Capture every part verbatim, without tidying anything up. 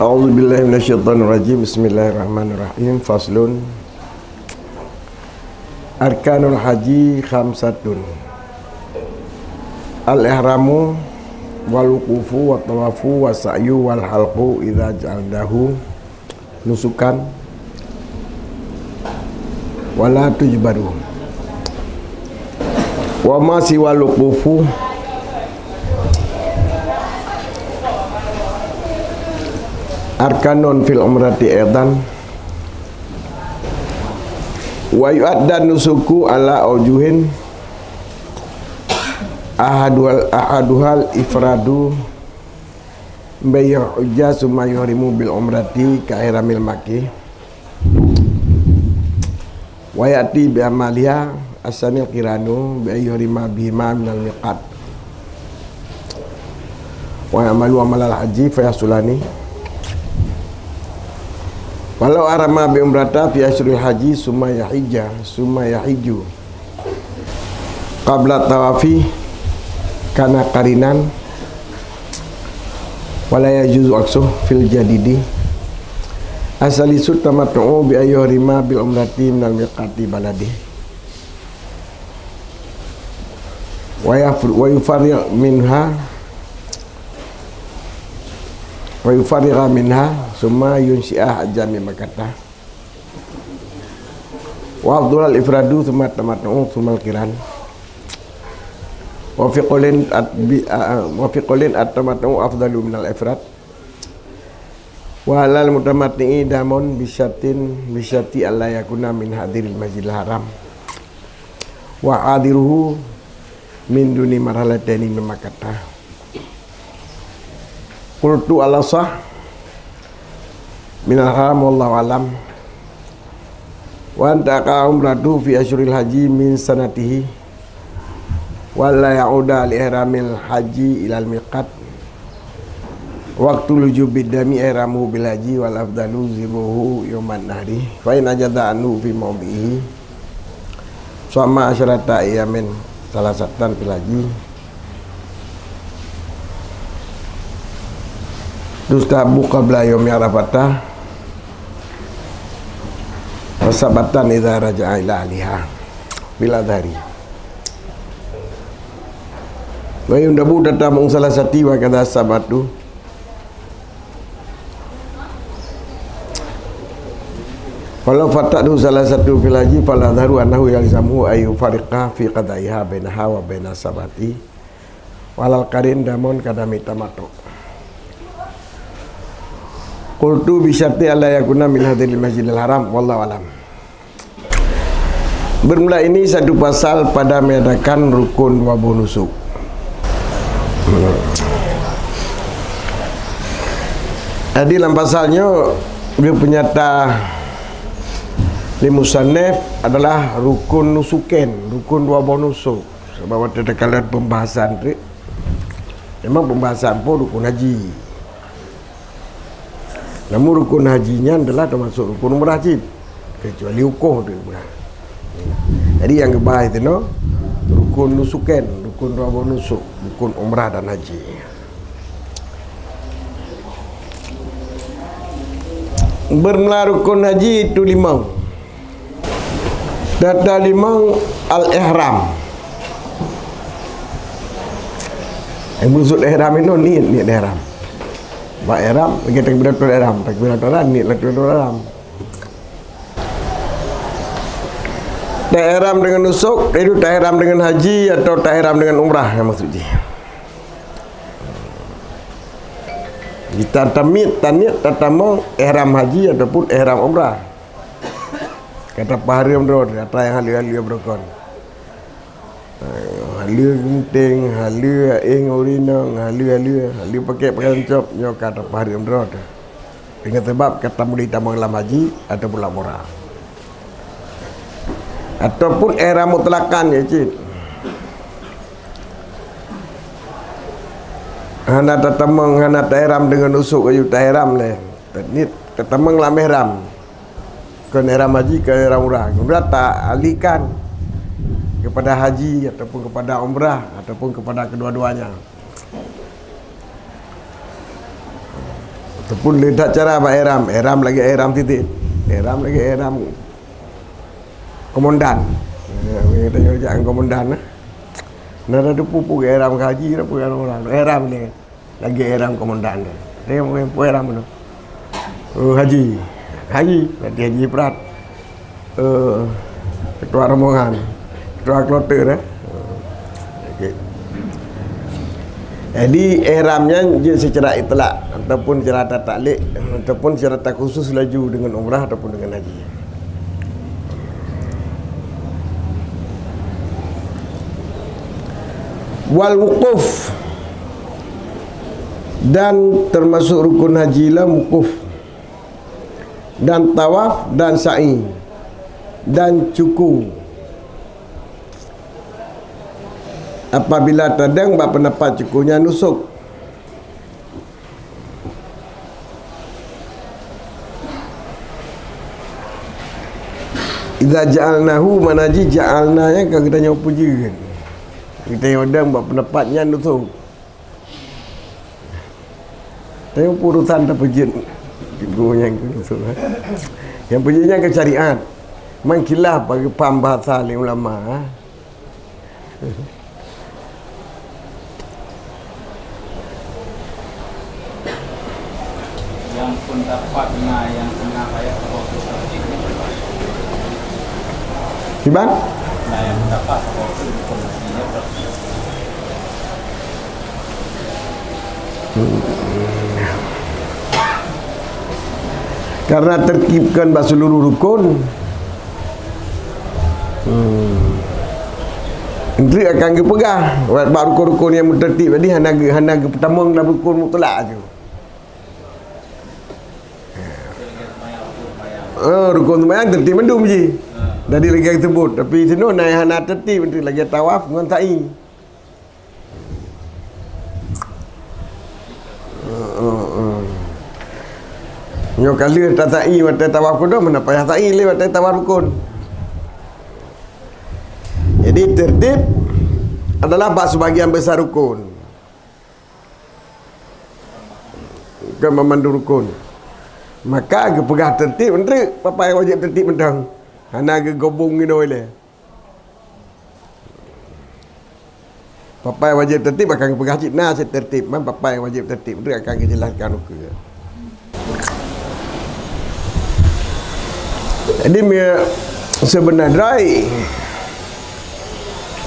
A'udzubillahi minasyaitonirrajim. Bismillahirrahmanirrahim. Faslun. Arkanul haji khamsatun. Al-ihramu wal wuqufu wat tawafu was sa'yu wal halqu idza ja'alnahu nusukan wala tujbaru. Wa ma siwal wuqufu arkanun fil umrati aidan. Wa yu'addan nusuku ala aujuhin ahaduhal, ahaduhal ifradu bi an yahujja summa yuhrimu bil umrati ka ihramil makki. Wa ya'ti bi amaliha asanil qiranu bi an yuhrima bihima minal miqat. Wa ya'malu amalal haji fayasulani. Walau ahrama bi umrata fi asyuril haji summa yahijja, summa yahijju qabla tawafi kana qarinan, wala yajuzu aksuh fil jadidi. Asalisu tamattu'u bi an yuhrima bil umrati minal miqati baladi. Wa yafr-, wa yufarriq minha, wa yufarriqa minha, summa yunsyi'a hajjan min Makkata. Wa afdalul ifradu, summa tamattu'u, summa al-qiran. Wa fi qaulin at-, bi-, a, a, wa fi qaulin at-tamattu'u afdalu minal ifrad. Wa alal mutamatti'i damun bisyartin, bisyarti alla yakuna min hadiril Masjidil Haram wa hadiruhu min duni marhalataini min Makkata. Qultu al-asah minal haram wallahu alam. Wa an taqa umratu fi asyuril haji min sanatihi. Wa la ya'uda li ihramil haji ilal miqat. Waqtu lujubid dami ihramuhu bil haji wal afdalu zibuhu yauman nahri. Fa in ajaza anhu fi mawdi'ihi. Sama asyarata ayamin salasatan fil haji. Tustahabu qabla yaumi Arafata. Wa sabatan idza raja'a ila ahliha. Bila dhari. Wa yundabu tatamu salasati wa kadza sabatu. Walau fatadu salasatu fil haji fal adharu annahu yalzamuhu ayu fariqa fi qadaiha bainaha wa baina sabati. Walal qarin damun kadami tamattu. Qultu bi syarti alla yakuna min hadiril Masjidil Haram, wallahu alam. Bermula ini satu pasal pada menyatakan rukun dua boh nusuk. Jadi lam pasal nyoe, geupenyata lé musannif adalah rukun nusuken, rukun dua boh nusuk. Sebab watée takalon pembahasan tu, memang pembahasan pun rukun haji. Namun rukun haji nyan adalah termasuk rukun umrah cit, kecuali wukuh tu umrah. Jadi nyang geubahas teunoe rukun nusuken, rukun dua boh nusuk, rukun umrah dan haji. Bermula rukun haji itu limong. Data limong al-ihram. Yang maksud ihram itu niet, niet ihram. Bak ihram, lagi takbiratul ihram, takbiratul ihram, niet takbiratul ihram. Taihram dengan nusuk, itu taihram dengan haji atau taihram dengan umrah yang maksud jih. Kita tamiet, taniet, tatamong ihram haji ataupun ihram umrah. Kata pahareuem droe, kata nyang haleue-haleue beurukon. Haleue geunteng, haleue aéng urinong, haleue-haleue, haleue pakai pakaian cop, nyoe ka tapahareuem droe teuh. Deungon sabab ka tamulai tamong lam haji ataupun lam umrah. Ataupun ihram mutlakan ya cit. Hana tatamong, hana taihram deungon nusuk, ayu taihram lé. Ni tatamong lam ihram. Kon ihram haji, kon ihram umrah. Umrah ta alihkan kepada haji ataupun kepada umrah ataupun kepada kedua-duanya. Pun le that cara bak ihram. Ihram lagèe ihram titik. Ihram lagèe ihram komandan. Ya, tanyoe jak ngon komandan, eh. Nah, dah tu pupu ihram haji, dah pupu ihram. Ihram ni. Lagèe ihram komandan tu. Dia main ihram tu. Oh, haji. Haji, berarti haji berat. Eh, ketua rombongan, ketua kloter, eh. Okey. Jadi, ihram nyan jeuet secara itlak ataupun secara taklek ataupun secara takhusus laju dengan umrah ataupun dengan haji. Wal wukuf, dan termasuk rukun haji lah wukuf, dan tawaf, dan sa'i, dan cuku. Apabila tadeng bak pendapat cuku nyan nusuk. Idza ja'alnahu, mana jih ja'alna nyan ka geutanyoe peujeuet. Geutanyoe dang bak pendapat nyan nusuk. Tapi urusan tapeujeuet gurèe nyang keu, nyang peujeuet nyang keu syariat. Man khilaf bagi paham bahasa lé ulama. Nyang pendapat na nyang keunan ayat saboh peuet. Kiban? Na nyang pendapat saboh peuet. Karena tertib kon bak seluruh rukun. Hmm. Enteuk akan geupeugah, bak rukun-rukun nyang meutertib tadi hana geu-, hana geupeutamong lam rukun mutlak aju. Oh, rukun seumayang tertib mandum jih. Jadi lagèe teusebut, tapi sinoe na nyang hana tertib, enteuk lagèe tawaf ngon sa'i. Nyoe ka lheueh tasa'i watèe tawaf kudum, hana payah sa'i lé watèe tawaf rukun. Jadi, tertib adalah bak sebagian besar rukun. Bukan memandu rukun. Maka geupeugah tertib, enteuk papai wajéb tertib mantong. Hana geugabong inoe lé. Papai wajéb tertib akan geupeugah cit na cit tertib, man papai wajéb tertib tu akan geujelaskan ukeue. Jadi, mi-, seubeuna droe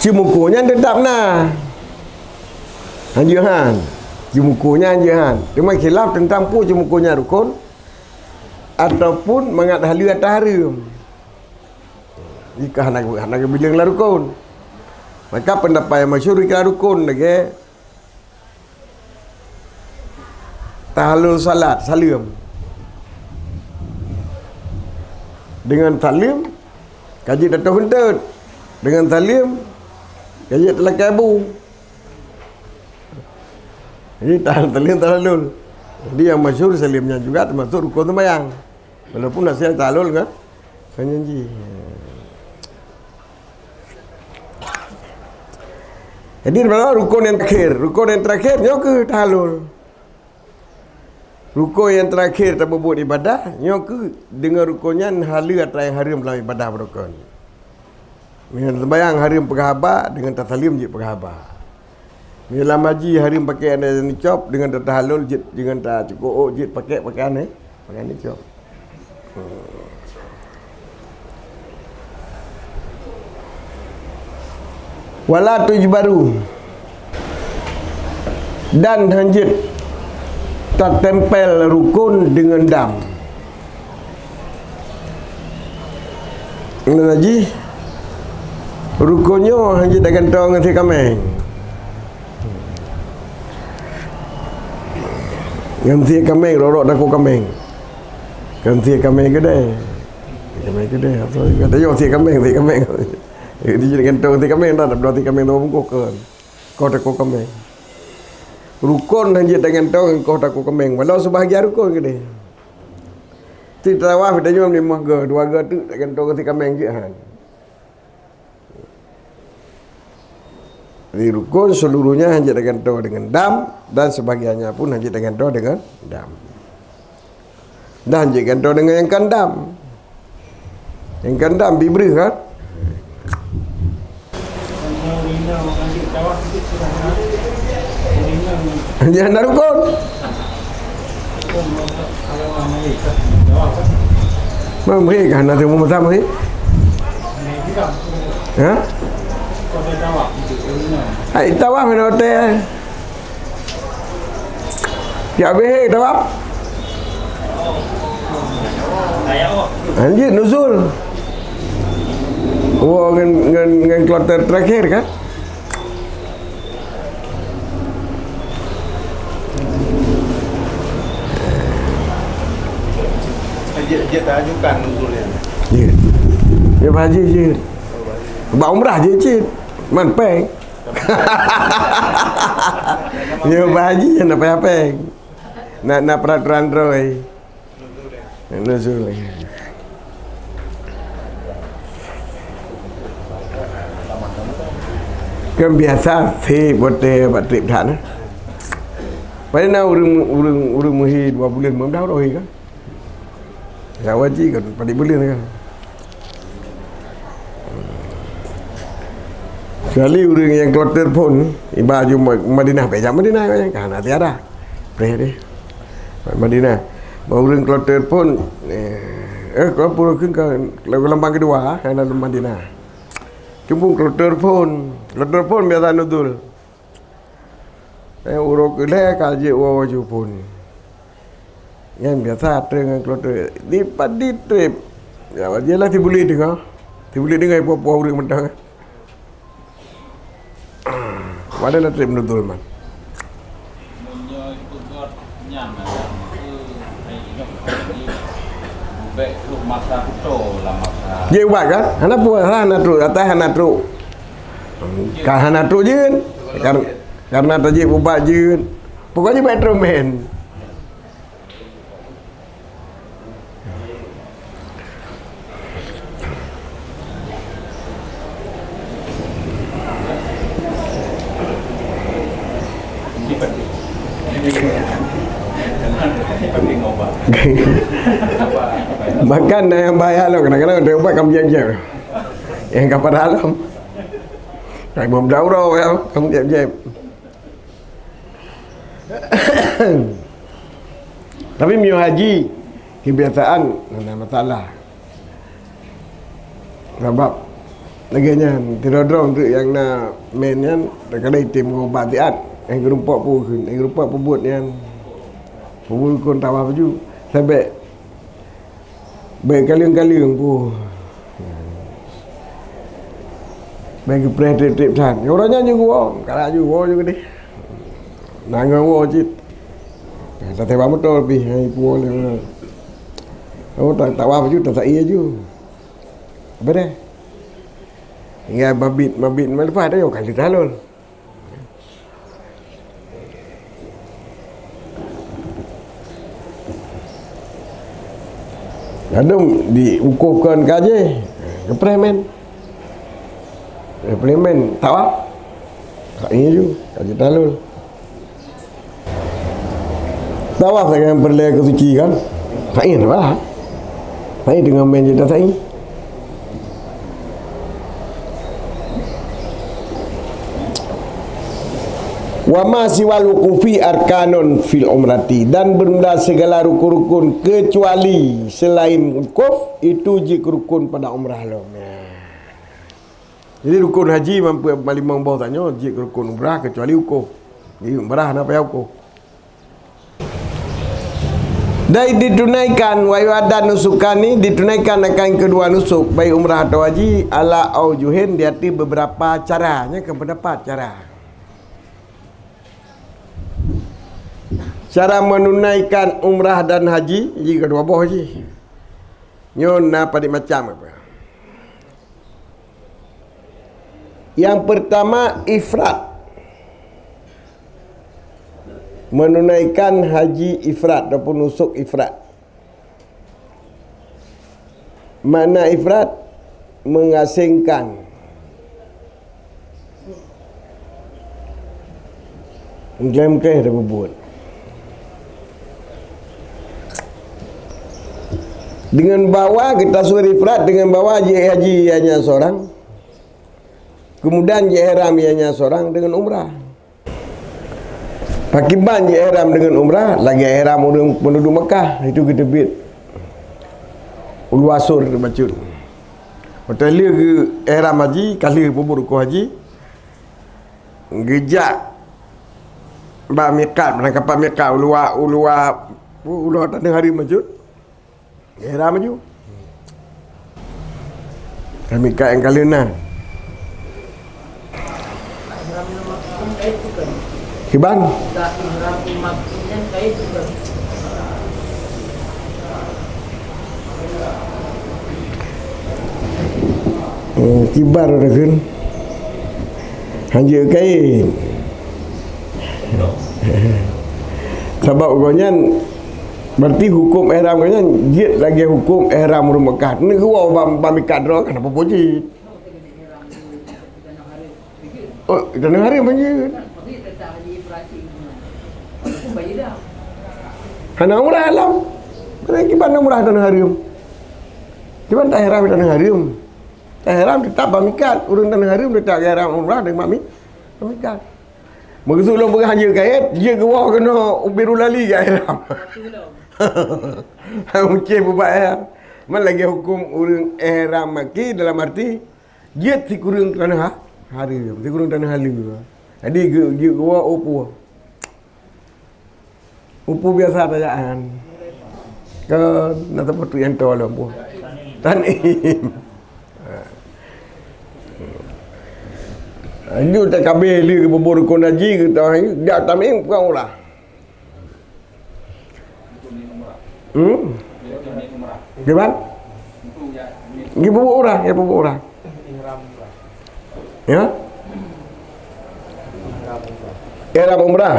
ceumuko nyan teutap na. Hanjeuet han. Ceumuko nyan hanjeuet han. Teuma khilaf teuntang peue ceumuko nyan rukon ataupun mangat haleue atra hareuem. Jika hana, hana geubileung lam rukon. Maka pendapat nyang masyhur kira rukon lagèe tahallul salat, saleuem. Dengan saleuem, ka jeuet tatoh eunteut. Dengan saleuem, ka jeuet talakèe bu. Jadi, tahal-, saleuem tahallul. Jadi, nyang masyhur saleuem nyan juga teumasuk rukon seumayang. Walaupun asai tahallul ngon, ngon janji. Jadi, rukon nyang terakhir, rukon nyang terakhir nyoe keuh tahallul. Rukon nyang terakhir tapeubuet ibadah, nyoe keuh deungon rukon nyan haleue atra nyang hareuem lam ibadah beurukon. Meunyoe seumayang hareuem peugah haba, deungon tasaleuem jeuet peugah haba. Meunyoe lam haji hareuem pakék nyang nicop, deungon tatahallul jeuet, deungon tacukôk ôk jeuet pakék pakaian, eh, pakaian nicop. Wala tujbaru, dan hanjeuet tatempel rukon deungon dam. Ngon jih, rukon nyoe hanjeuet tagantoe ngon sie kaméng. Ngon sie kaméng, rot-rot takue kaméng. Kon sie kaméng keudéh. Kaméng keudéh, apa kata nyoe sie kaméng, sie kaméng. Jadi gantoe sie kaméng dah, dah sie kaméng dah bungkôh kon. Koh takue kaméng. Rukon hanjeuet tagantoe ngon koh takue kaméng. Walau seubahagian rukon keudéh. Ti tawaf tanyoe limong go, dua go teuk tagantoe sie kaméng jeuet han. Jadi rukon seluruhnya hanjeuet tagantoe deungon dam dan sebahagiannya pun hanjeuet tagantoe deungon dam. Dan jeuet gantoe deungon nyang kandam. Nyang kandam bibreuh kan? Nyan na rukon. Meuhé ka hana teumeung masa meuhé? Ha? Hai tawaf meunan watèe. Tiap beuhe tawaf. Lanjut nuzul. Oh, ngon, ngon, ngon kloter terakhir kan? Jeuet, jeuet dah ajukan nuzul nyan. Jeuet. Jeuet bak haji jeuet. Bak umrah jeuet cit. Man péng. Jeuet bak haji nyan na payah péng. Na, na peraturan droe. Nuzul. Kan biasa si bote bak trip that na. Padahai na ureueng, ureueng, ureueng meuhé dua buleuen, mudah roh kan. Ya wajib kan, padit buleuen kan. Kecuali ureueng nyang kloter phon, iba ju Ma-, Madinah, bèk jak Madinah, kan hana tiada. Preh deh. Madinah. Bak ureueng kloter phon, eh, eh, kau pun keu ka, lambang keudua, hana lom Madinah. Cuma kloter phon, kloter phon biasa nuzul. Eh, uroe keulhèe ka jeuet woe ju phon. Nyan biasa trép ngon kloter. Di pat di trép. Ya, jeulaih sibuleuen deungoe. Sibuleuen deungoe peue-peue ureueng mantong. Pada na trép meunuzul man. Jeuet ubat kan? Hana peue, hana trok. Ka hana trok jeuet. Kar-, karena tajeuet ubat jeuet. Pokoknya baik tromen. Bahkan na nyang bahaya lom, kadang-kadang ubat kamoe jép-jép. Nyang ka padahai lom. Kamoe meudaurah, kamoe jép-jép. Tapi meunyoe haji, kebiasaan hana masalah. Sabab lagèe nyan, sidroe-droe teuk nyang na men nyan, kadang item ngon ubat siat, nyang geurumpok peue kheun, nyang geurumpok peubuet nyan. Peubuet rukon tawaf ju. Sabab Bèk kaleueng-kaleueng pun. Bèk geupreh trép-trép that. Uroe nyan ju geuwoe, kara ju woe ju keudeh. Nanggroe woe cit. Tasewa moto pih, hai puwoe lé. Oh, ta-, tawaf ju, tasa'i ju. Beureh. Tinggai mabit, mabit, mabit leupah dah, yo, kali tahlul. Ladôm di ukôh kon ka jih, geupreh men. Geupreh men, tawaf. Sa'i ju, ka jeuet tahlul. Tawaf sagai peureulèe keu suci kan? Sa'i na bah. Sa'i teungoh men jeuet tasa'i. Wa ma siwal wuqufi arkanun fil umrati, dan beurmula segala rukun-rukun kecuali selain wukuf, itu jeuet keu rukun pada umrah lom. Ya. Jadi rukun haji mampu malimong boh tanyoe jeuet keu rukun umrah kecuali wukuf. Jadi umrah na payah wukuf. Dan ditunaikan, wa yu'adda nusukani, ditunaikan akan keudua nusuk, baik umrah atau haji, ala aujuhin, di ateueh beberapa cara. Nyan keu pendapat cara. Cara menunaikan umrah dan haji, jih keudua boh jih. Nyoe na padit macam apa? Yang pertama, ifrad. Menunaikan haji ifrad ataupun nusuk ifrad. Makna ifrad, mengasingkan. Meuklèh-meuklèh tapeubuet. Deungon bahwa geutasawuf ifrad, deungon bahwa jiék haji hanya seorang, kemudian jiék ihram hanya seorang deungon umrah. Pakiban jiék ihram deungon umrah, lagée ihram ureuëng penduduk Mekah, itu geuteubiet uluwa sur teuh bacut. Watée lheueh geu ihram haji, ka lheueh peubuet rukon haji, geujak bak miqat, meunan ka pat miqat, uluwa, uluwa, uluwa tanoh hareuem bacut. Ihram laju. Kami ka nyang ka lheueh na. Kiban? Hmm, kiban udah kan? Hanjeuet kain. Sabab gobnyan, berarti hukum ihram gobnyan jeuet lagée hukum ihram ureuëng Mekah. Neuwoe bak, bak mikat droe kan apa-apa jeuet. Oh, tanoh hareuem jeuet. Hana umrah lom. Kiban umrah tanoh hareuem. Kiban ta ihram tanoh hareuem. Ta ihram teutap bak mikat. Ureuëng tanoh hareuem teutap ihram umrah deungon bak mi-, bak mikat. Meukeusut lôn peugah hanjeuet kain, jeuet geuwoe keunoe u Birul Ali ka ihram. Uceh bubak ihram. Man lagée hukum ureuëng ihram maki dalam arti jeuet sikureueng tanoh ha-, hareuem, sikureueng tanoh haleue. Jadi geu-, jeuet geuwoe u peue? Upu biasa tajaan. Kan na teupeu nyang toe lom buah. Tanim. Nyoe tak kabeh lé geupeuburu kon haji geutanyoe, jak tanim bukan ulah. Hmm? Gimana? Geupeuburu urah, geupeuburu urah. Ya? Ihram umrah.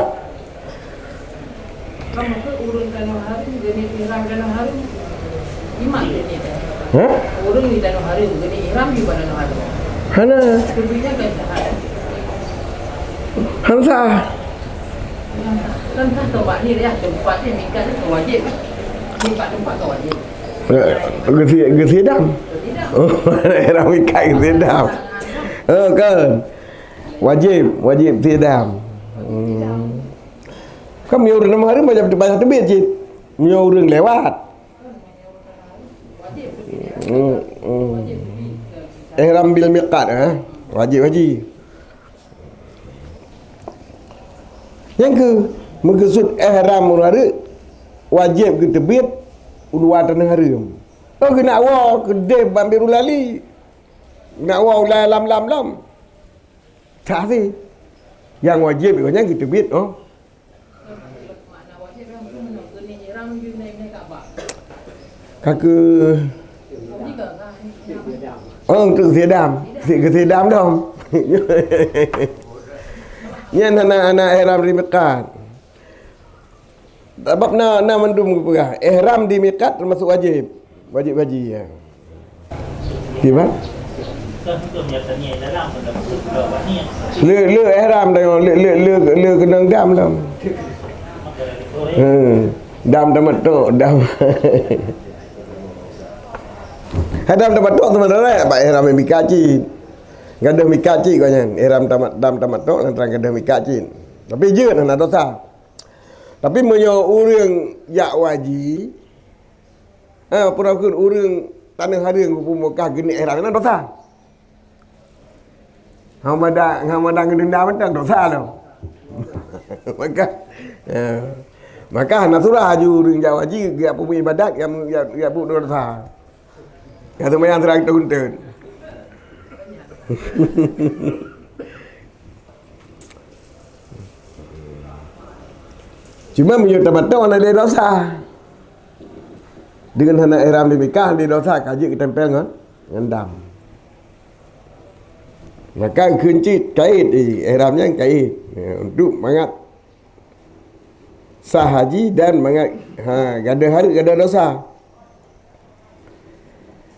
Kan maksud ureuëng tanoh hareuem, geuneuk ihram tanoh hareuem. Iman geuneuk. Hah? Ureuëng di tanoh hareuem, geuneuk ihram di tanoh hareuem. Hana. Tentunya kan sah. Hana sah. Kan sah tempat ni, ya, tempat ni mikat ni wajib. Tempat, tempat tu wajib. Eh, geusie, geusie dam. Oh, daerah mikat geusie dam. Oh, kan. Wajib, wajib sie dam. Hmm. Kan meunyoe ureuëng tanoh hareuem banyak, banyak teubiet cit. Meunyoe ureuëng lewat. Hmm, hmm. Ihram bil miqat, eh. Wajib haji. Nyang keu meukeusut ihram ureuëng hareuem wajib geuteubiet u luwa tanoh hareuem. Oh, geunak woe keudeh bak Birul Ali. Geunak woe ulai lam-lam lom. Sah sih. Nyang wajib nyan geuteubiet, oh. Ka keu, oh, untuk geusie dam. Si-, geusie dam dong. Nyan hana, hana ihram di miqat. Sabab na, na mandum geupeugah, ihram di miqat teumasuk wajib. Wajib haji, ya. Kiban? Le, le ihram dah, le, le, le, le keunong dam dah. Hmm. Dam tamattu, dam. Hai dam tamattu sebenarnya bak ihram mikat cit. Gadoh mikat cit kau nyan. Ihram tamat, dam tamattu lantaran gadoh mikat cit. Tapi jeuet hana dosa. Tapi meunyoe ureuëng jak haji, ha, peue kheun ureuëng tanoh hareuem geupeubuka geuneuk ihram, nyan dosa. Hana mada, hana mada ngeudenda mantong dosa tu. Maka, ha, maka hana surah laju ureuëng jak haji geujak peubuet ibadat, geujak, geujak, geujak buet dosa. Ka seumayang sira geuteun-teun. Cuma meunyoe tamattu hana lé dosa. Deungon hana ihram di Mekah lé dosa, ka jeuet geutempel ngon, ngon dam. Maka kheun cit kait, eh, ihram nyan kait. Ya, untuk mangat sah haji dan mangat, ha, gadoh hareuem, gadoh dosa.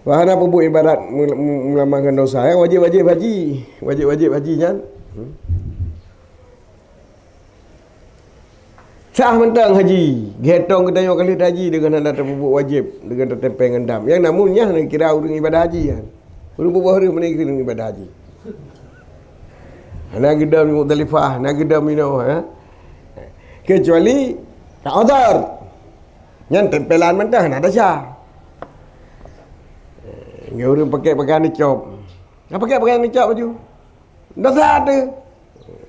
Wah, hana peubuet ibadat mul-, mu-, meulamangkan dosa. Nyang wajib-wajib haji. Wajib-wajib haji nyan. Hmm. Sah mantong haji. Geuhitong geutanyoe ka lheueh haji deungon hana tapeubuet wajéb, deungon tatempée ngon dam. Nyang namun nyan kira ureuëng ibadah haji nyan. Ureuëng buet boh ureuëng meunan keuneuk ibadah haji. Hana geudam di Muzdalifah, hana geudam inoe, ha? Kecuali ka uzur. Nyan tempelan mantong hana desya. Ngon ureuëng pakai pakaian icop. Ka pakai pakaian icop baju. Desya teuh.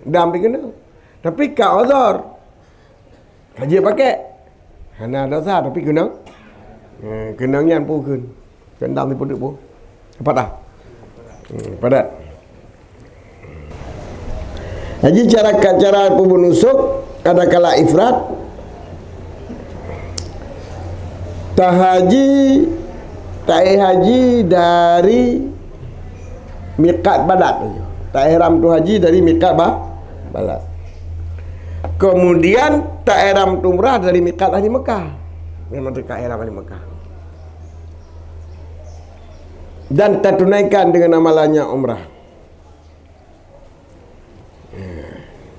Dam pih keunong. Tapi ka uzur. Ka jeuet pakai. Hana desya tapi keunong. Eh, keunong nyan peue kheun. Keunong dam dipeuduek peue. Padat. Hmm, padat. Haji cara, cara peubuet nusuk, ada kala ifrad, tahaji, taéh haji dari miqat Balad. Taihram tu haji dari miqat Ba-, Balad. Kemudian taihram tu umrah dari miqat ahli Mekah. Memang dekat ihram ahli Mekah. Dan tatunaikan dengan amalannya umrah.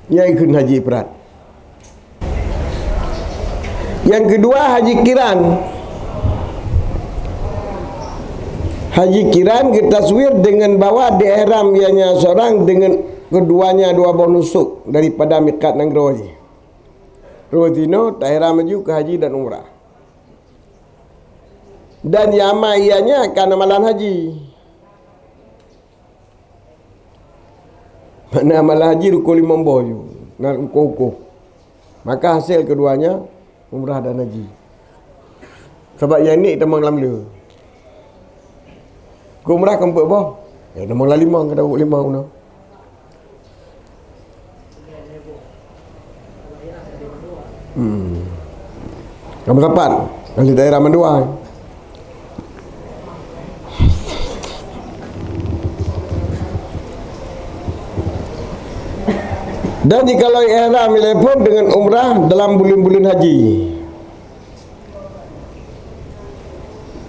Nyan kheun haji ifrad. Yang kedua, haji kiran. Haji kiran geutaswir dengan bahwa diihram ianya seorang dengan keduanya dua boh nusuk daripada miqat nanggroe jih. Rot inoe taihram laju keu haji dan umrah. Dan nyang ma ianya kan amalan haji. Makna amalan haji rukon limong boh ju, na rukon-rukon. Maka hasil keduanya umrah dan haji. Sabab nyang nik tamong lam le. Keu umrah keu peuet boh. Ya, tamong lam limong, ka dapat limong unoe. Hmm. Kamu sapat? Ahli daerah mandua. Dan jikalau ihram ilée phon dengan umrah dalam buleuen-buleuen haji,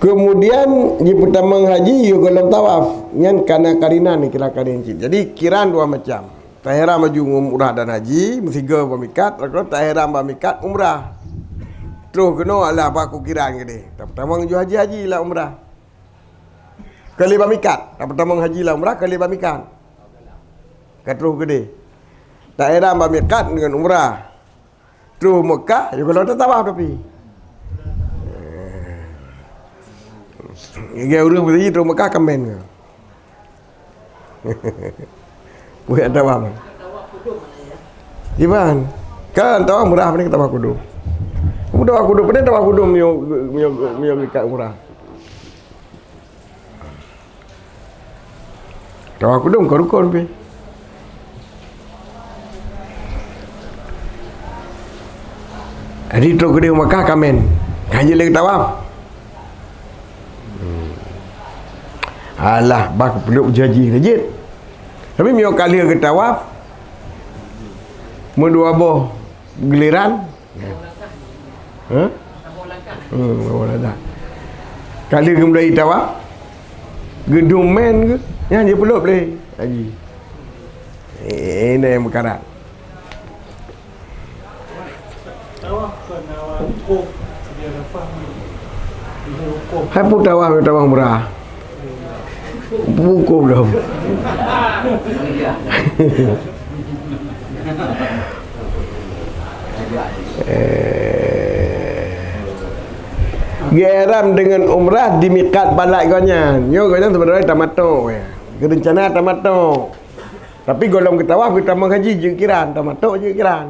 kemudian jipeutamong haji yôh gohlom tawaf, nyan kana karinan, kira karin cit. Jadi kiran dua macam. Taihram laju ngon umrah dan haji, meusigoe bak mikat, lalu taihram bak mikat umrah. Troh keunoe alah baku kiran keudeh. Tapeutamong ju haji-haji lam umrah. Kali bak mikat, tapeutamong haji lam umrah, kali bak mikat. Ka troh keudeh. Taihram bak mikat deungon umrah. Troh Mekah, ya kalau tatawaf tapi. Gaya ureuëng mesti troh Mekah kamen ke. Bukan tawaf. Iban. Kan tawaf murah paling tawaf kudum. Kamu tawaf kudum, paling tawaf kudum mio mio mio mikat murah. Tawaf kudum ke rukun pi. Jadi trok keudeh Makkah kamen. Hanya lagi tawaf. Hmm. Alah, bah kepeluk janji rejit. Tapi mio kali ke tawaf, meudua boh giliran. Ha? Hmm, bawa ladah. Kali kemudian tawaf, gedung men ke? Yang je peluk boleh haji. Eh, ini yang mekarat. Hai pun tawaf, tawaf murah. Buku belum. Eh. Geuihram deungon umrah di mikat balad gobnyan. Nyoe gobnyan sebenarnya tamattu, ya. Geurencana tamattu. Tapi gohlom geutawaf geutamong haji jeuet kiran, tamattu jeuet kiran.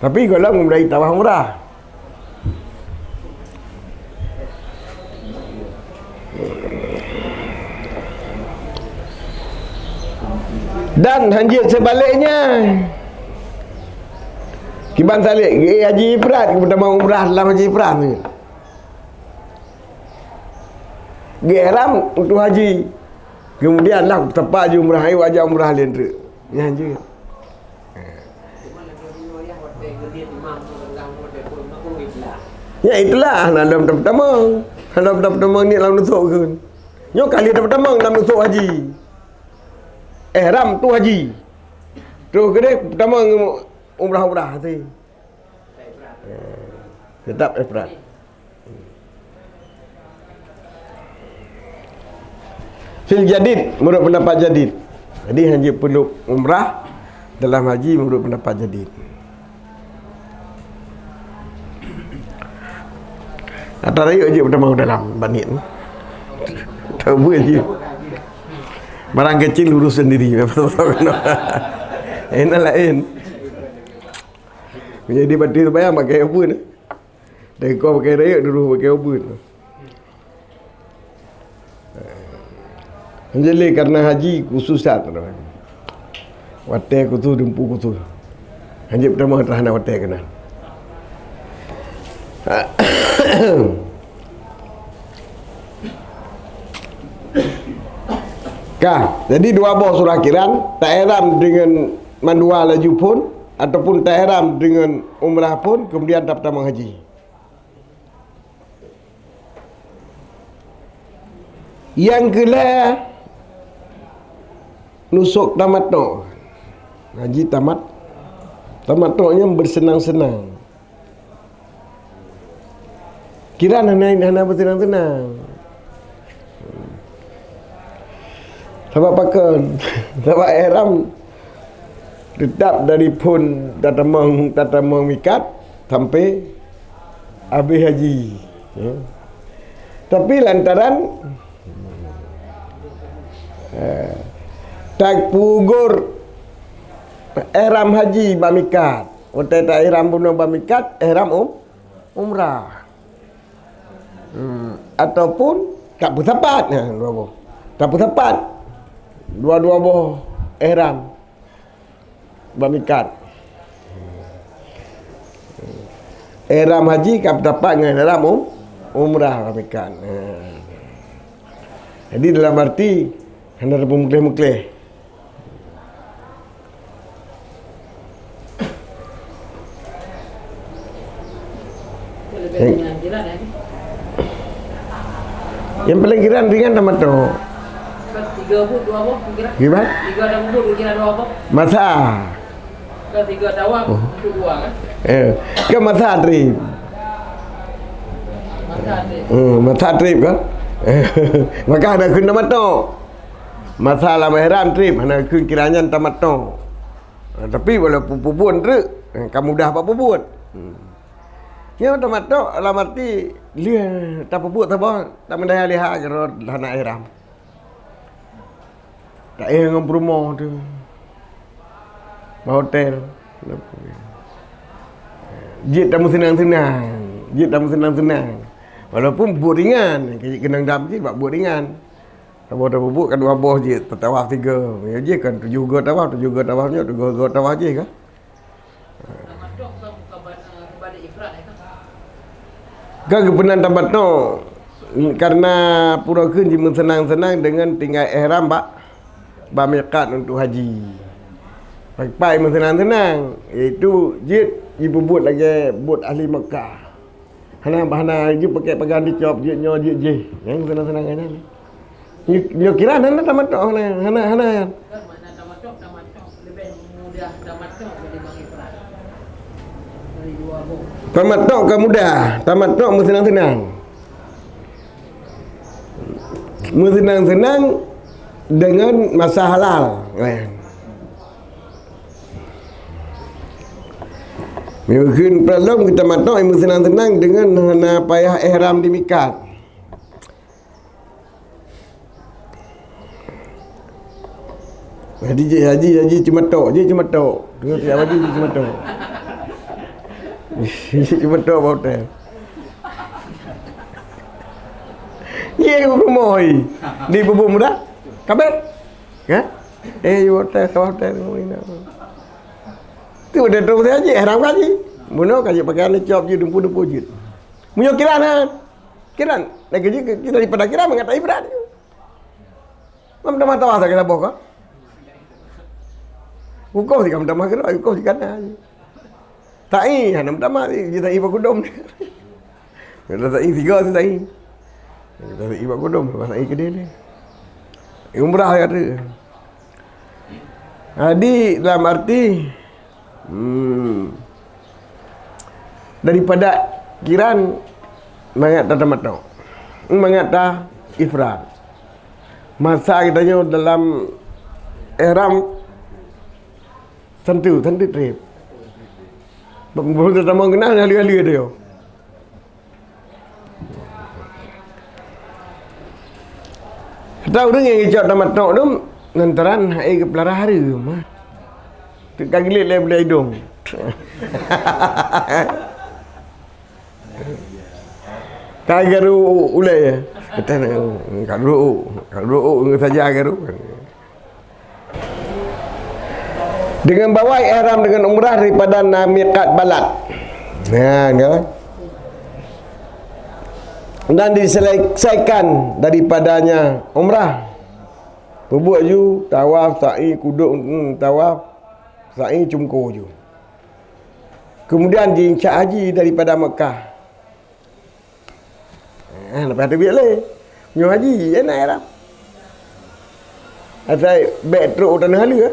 Tapi gohlom meudai tawaf umrah. Dan hanjeuet seubaliknya. Kiban salek, geuék haji ifrad, geutamong umrah lam haji ifrad. Geuihram untuk haji. Kemudian lah teumpat haji umrah, ayo aja umrah laén treuk. Nyan jeuet. Ya itulah, hana lom tapeutamong. Hana lom tapeutamong niet lam nusuk kheun. Nyoe kali tapeutamong lam nusuk haji. Ihram tu haji. Troh keudeh tamong umrah-umrah teuh. Eh, teutap ifrad. Fil jadid, menurut pendapat jadid. Jadi, hana jeuet peuleueh umrah dalam haji menurut pendapat jadid. Ata rayeuk jeuet peutamong dalam bak niet. Tahu jeuet. Barang kecil urus sendiri. Enak lain. Jadi, batin sembahyang pakai apa ni? Dari kau pakai rayeuk, dulu pakai ubit. Jadi, karena haji khususat, watèe khusus, dumpu khusus. Haji pertama terhadap watèe kena. Ka, jadi dua boh surah kiran, ta ihram dengan mandua laju phôn, ataupun ta ihram dengan umrah phôn, kemudian ta peutamong haji. Nyang keulhèe, nusuk tamattu'. Haji tamat, tamattu' nyan bersenang-senang. Kiran hana, hana bersenang-senang. Sabab pakon? Sabab ihram teutap dari phôn tatamong, tatamong mikat sampai habéh haji. Ya. Tapi lantaran, eh, tapeugur ihram haji bak mikat. Watèe ta ihram bunoe bak mikat, ihram um-, umrah. Hmm, ataupun tapeusapat, nah, dua boh. Tapeusapat dua-dua boh ihram bak mikat. Ihram haji ka peusapat ngon ihram um-, umrah bak mikat. Ha. Jadi, dalam arti hana teupeumeukléh-meukléh. Nyang, nyang paling kiran ringan tamattu'. Tiga buet dua boh, kira. Gimana? Tiga dan buet, kira dua boh. Masa. Kan tiga tawaf, oh, untuk dua, kan? Eh, kan masa trip. Masa trip. Hmm, masa trip kan? Maka hana kheun tamattu'. Masa lam ihram trip, hana kheun kiran nyan tamattu'. Ha, tapi walaupun peubuet treuk, ha, ka mudah bak peubuet. Hmm. Nyoe tamattu' lam arti lheueh tapeubuet saboh, tameudaha-liha keudroe hana ihram. Taéh ngon peurumoh teuh. Bak hotel. Jeuet tameuseunang-seunang. Jeuet tameuseunang-seunang. Walaupun buet ringan, keunong dam jih bak buet ringan. Saboh tapeubuet kan dua boh jih, tatawaf tiga. Meunyoe jih kan tujoh go tawaf, tujoh go tawaf nyoe, tujoh go tawaf jih kan. Kan geupeunan tamattu', karena pura kheun jimeuseunang-seunang deungon tinggai ihram bak, bak miqat untuk haji. Pakai meuseunang-seunang, yaitu jeuet jipeubuet lagèe buet ahli Makkah. Hana, hana jeuet pakai pagan dicop, jeuet nyoe, jeuet jéh. Nyang seunang-seunang nyan. Nyoe, nyoe kira hana tamattu', hana, hana, hana nyan. Tamattu' ka mudah, tamattu' meuseunang-seunang. Meuseunang-seunang deungon masa halal. Mungkin peulom kita matong meuseunang-seunang deungon hana payah ihram di mikat. Haji, haji, haji ceumatok, haji ceumatok. Tengok tiap haji, haji ceumatok. Haji ceumatok bak hotel. Ye, ke rumoh, oi. Di bubuk muda. Kabeh. Kan? Eh, di hotel, ke hotel. Tu udah terus haji, ihram haji. Bunoe ka jeuet pakaian cop jeuet, dumpu-dumpu jeuet. Meunyoe kiran, ha? Kiran, lagèe jih kita daripada kiran meukat ibarat. Mam tamah tawah sakét saboh ka? Ukoh sika meutamah keudroe, ukoh sika na. Sa'i hana meutamah, jih sa'i bak kudom. Kita sa'i siga tu sa'i. Kita sa'i bak kudom, lepas sa'i keudeh lé. Umrah ka tu. Jadi dalam arti, hmm, daripada kiran mangat ta tamatok, mangat ta ifrad. Masa geutanyoe dalam ihram, santu, santu treb. Belum tamong keunan halue-halue tu yo. Atau ureuëng nyang geucok tamatok tu lantaran hai geupeulara hareuem. Teuk ka geuliet lé bulée idong. Ka garu ulée ya. Kata ka garu, ka garu saja garu. Dengan bawa ihram dengan umrah daripada na miqat balad. Nah, kan? Dan diselesaikan daripadanya umrah. Peubuet ju tawaf, sa'i, kuduk, hmm, tawaf, sa'i, cungko ju. Kemudian jiinsya haji daripada Mekah. Ah, lepas tu biar lé. Nyoe haji, ya nak ihram. Asai bèk trok u tanoh halue.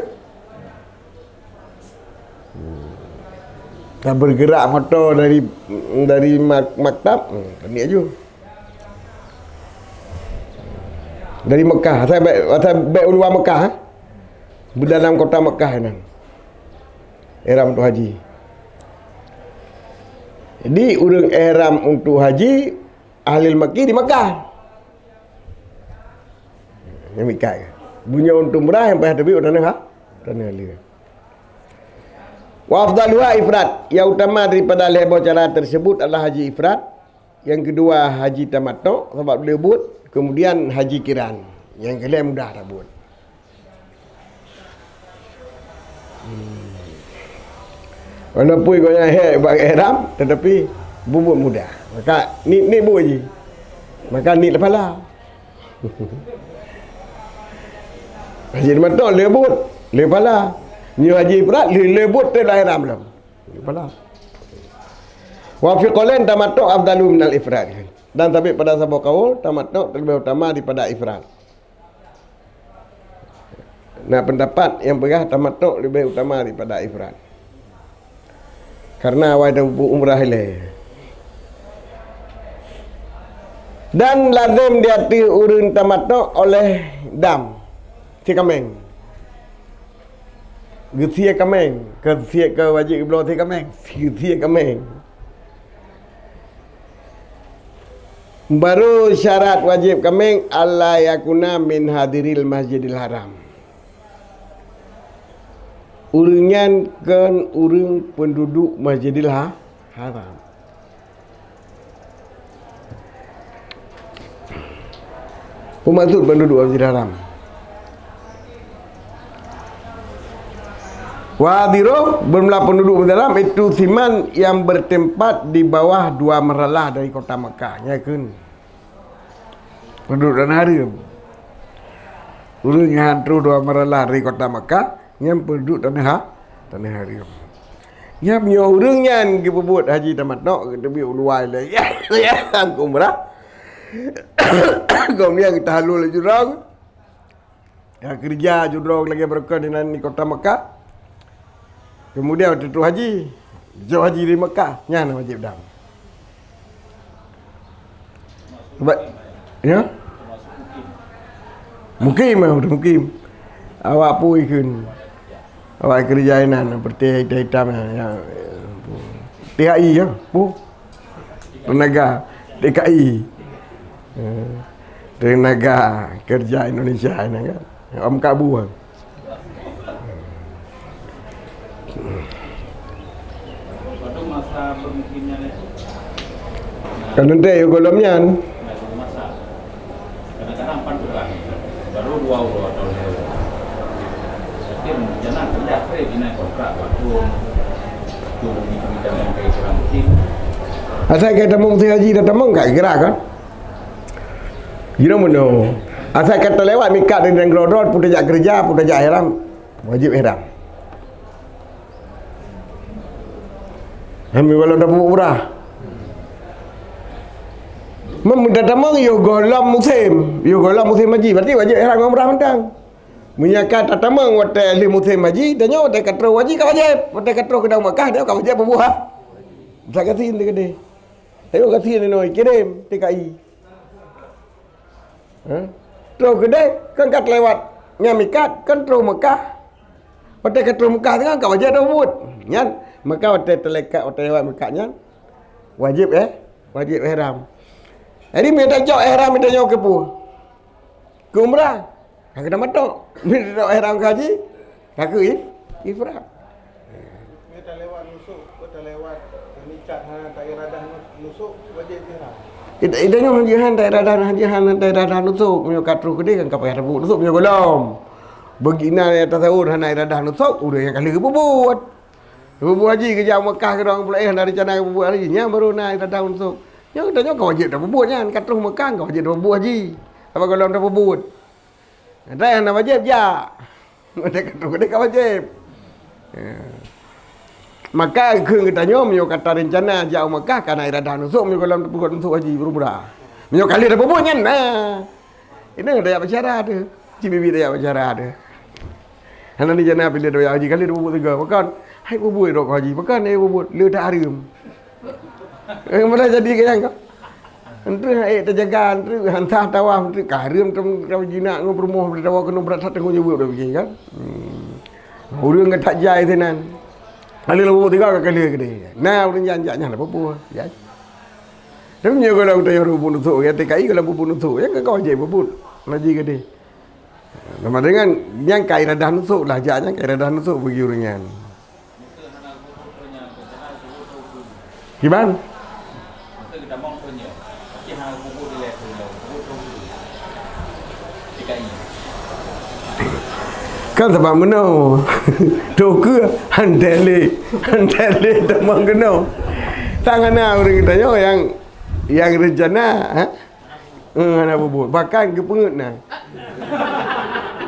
Ka bergerak moto dari, dari mak-, maktab, hmm, keuneuk ju. Dari Mekah, asai bèk, asai bèk u luwa Mekah, eh. Beudalam kota Mekah nyan. Ihram untuk haji. Jadi, ureuëng ihram untuk haji, ahli Makkah di Mekah. Nyang mikat. Bunoe untuk umrah nyang payah teubiet u tanoh ha-, tanoh halue. Wa afdaluha ifrad, yang utama daripada lhèe boh cara tersebut adalah haji ifrad, yang kedua haji tamatok sabab le buet, kemudian haji kiran. Nyang keulhèe mudah tabuet. Hmm. Walaupun gobnyan hék bak ihram, tetapi bubuet mudah. Maka ni, ni buet jih. Maka ni pala. Haji mantong le buet, le pala. Nyoe haji ifrad, le, le buet teuh lam ihram lom. Le pala. Wa fi qaulain tamattu afdalu minal ifrad. Dan tapi pada saboh kaul, tamattu lebih utama daripada ifrad. Na pendapat nyang peugah tamattu lebih utama daripada ifrad. Karena awai dah bu-, umrah ilée. Dan lazim di ateueh ureuëng tamattu oleh dam, sie kaméng. Geusie kaméng, keu sie keu wajéb geubloe sie kaméng, geusie kaméng. Baru syarat wajéb kaméng, alla yakuna min hadiril Masjidil Haram. Ureuëng nyan kon ureuëng penduduk Masjidil Ha-, Haram. Peue maksud penduduk Masjidil Haram? Wa hadiru, bermula penduduk Masjidil Haram itu siman yang bertempat di bawah dua marhalah dari kota Makkah. Nyan keuh penduduk tanah hareuem. Ureuëng nyang han troh dua marhalah dari kota Makkah, nyan penduduk tanah ha-, tanah hareuem. Nyan meunyoe ureuëng nyan geupeubuet haji tamattu, geuteubiet u luwa ilée, keu umrah, gobnyan geutahallul lé jurong, ya, keureuja jurong lagée beureukan inan di kota Makkah. Kemudian watée troh haji, jok haji di Makkah, nyan wajéb dam. Ba-, ya? Mukim, ya, udah mukim. Awak pui kheun. Awak keureuja inan, peureuteh itam-itam, ya, ya. T H I, ya? Pu. Tenaga T K I. Eh, tenaga kerja Indonesia ini kan. Om Kabua. Waktu masa bermukimnya itu? Kan nanti yuk golom nyan. Nah, itu masa. Kadang-kadang pan kurang. Baru dua uroe atau lhèe uroe. Tapi rencana kerja apa ya, bina kontrak waktu, waktu di kementerian yang kayak kurang mungkin. Asai ka tamong si haji dah tamong ka kira kan? Jinoe meunoe. Asai ka teulewat mikat dari nanggroe droe, pun tajak keureuja, pun tajak ihram, wajéb ihram. Hami walau dah buet umrah. Meunan tamong yoh gohlom musém, yoh gohlom musém haji, berarti wajéb ihram ngon umrah mantong. Meunyoe ka tatamong watèe lheueh musém haji, tanyoe watèe ka troh haji ka wajéb. Watèe ka troh keunan Makkah, tanyoe ka wajéb peubuet. Sa gasien teuh keudéh. Tanyoe gasien inoe kirém T K I. Ha? Troh keudéh, kan ka teulewat nyan mikat, kan troh Makkah. Watèe ka troh Makkah teungoh ka wajéb tapeubuet. Nyan, maka watèe teulewat, watèe lewat mikat nyan, wajéb, eh, wajéb ihram. Jadi, meunyoe tajok ihram, tanyoe keu peue? Keu umrah. Ka keunan matok. Bila tok ihram keu haji, ka keu if-, ifrad. Meunyoe talewat nusuk, keu talewat mikat hana tairadah nusuk, wajéb ihram. Ida-, ida nyoe haji han tairadah, haji han tairadah nusuk. Meunyoe ka troh keudéh kan ka payah tapeubuet nusuk meunyoe gohlom. Bagi na nyang tasawur hana iradah nusuk, ureueng nyang ka lheueh peubuet. Peubuet haji geujak Mekah keudroe pula, eh, hana rencana peubuet haji, nyan baru na iradah nusuk. Nyoe geutanyoe ka wajéb tapeubuet nyan, ka troh Mekah ka wajéb tapeubuet haji. Sabab gohlom tapeubuet. Nyata nyang hana wajéb jak. Watèe ka troh keudéh ka wajéb. Ya. Maka keu geutanyoe meunyoe ka tareuncana jak u Mekah, ka na iradah nusuk meunyoe gohlom tapeubuet nusuk haji umrah. Meunyoe ka lheueh tapeubuet nyan na. Ini daya bicara tu. Ci bibi daya bicara tu. Hana ni jana pilih doa haji kali dua puluh tiga. Bukan. Hai peubuet rot haji. Bukan hai peubuet. Le tak harum. Eh, mana jadi ke yang kau? Entah hai terjaga, entah hantah tawaf, entah karim tem tem jinak ngon perumoh tawa kena berat tak tanggung jawab dah fikir kan. Hmm. Urang ke tak jai tenan. Kali dua puluh tiga kali gede. Nah, urang janjak nyan apa buah. Ya. Tapi meunyoe kalau kita yang rubuh nusuk, ya T K I kalau bubuh nusuk, ya kan kau wajib bubuh. Haji gede. Sama dengan nyang ka iradah nusuk lah, jak nyang ka iradah nusuk bagi ureueng nyan. Kiban? Kan sabab meunoe. Toke han tele, han tele tamong keunoe. Tangan na ureueng geutanyoe nyang, nyang rencana, ha? Eh, hana bubuet. Bahkan geupeungeut na.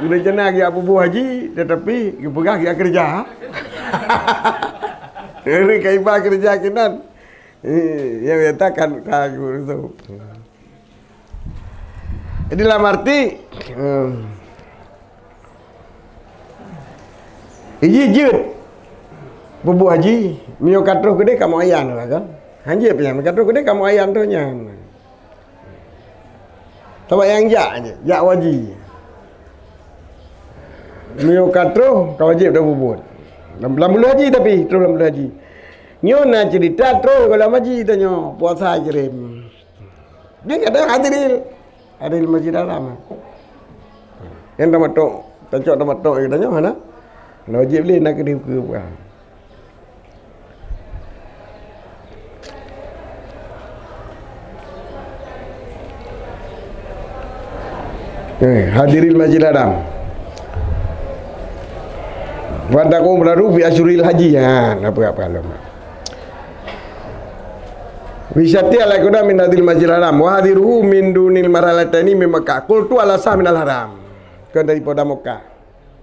Rencana geujak bubuet haji, tetapi geupeugah geujak keureuja. Ini ka iba keureuja keunan. Eh, nyang nyata kan ka geupeugah. Jadi dalam arti, eh, Iji jeuet bubuet haji, meunyoe ka troh keudeh kamoe ayan lah kan. Hanjeuet pih nyan, meunyoe ka troh keudeh kamoe ayan troh nyan. Sabab nyang jak je, jak haji. Meunyoe ka troh, ka wajéb dah bubuet. Lam, lam buleuen haji tapi, troh lam buleuen haji. Nyoe na cerita troh gohlom haji tanyoe, puasa kirém. Dia kata hadiril. Hadiril Masjid Haram. Nyang tamatok, tacok tamatok geutanyoe hana. Hana wajéb lé na keudeh keu peue. Eh, hadiril Masjid Haram. Wa taqum lahu fi asyhuril haji. Ha, apa-apa lom. Wisati al-Qudam min hadil Masjidil Haram, wa hadiruhu min dunil marhalataini min Makkah. Qultu al-aqsa minal haram. Kan daripada Mekah.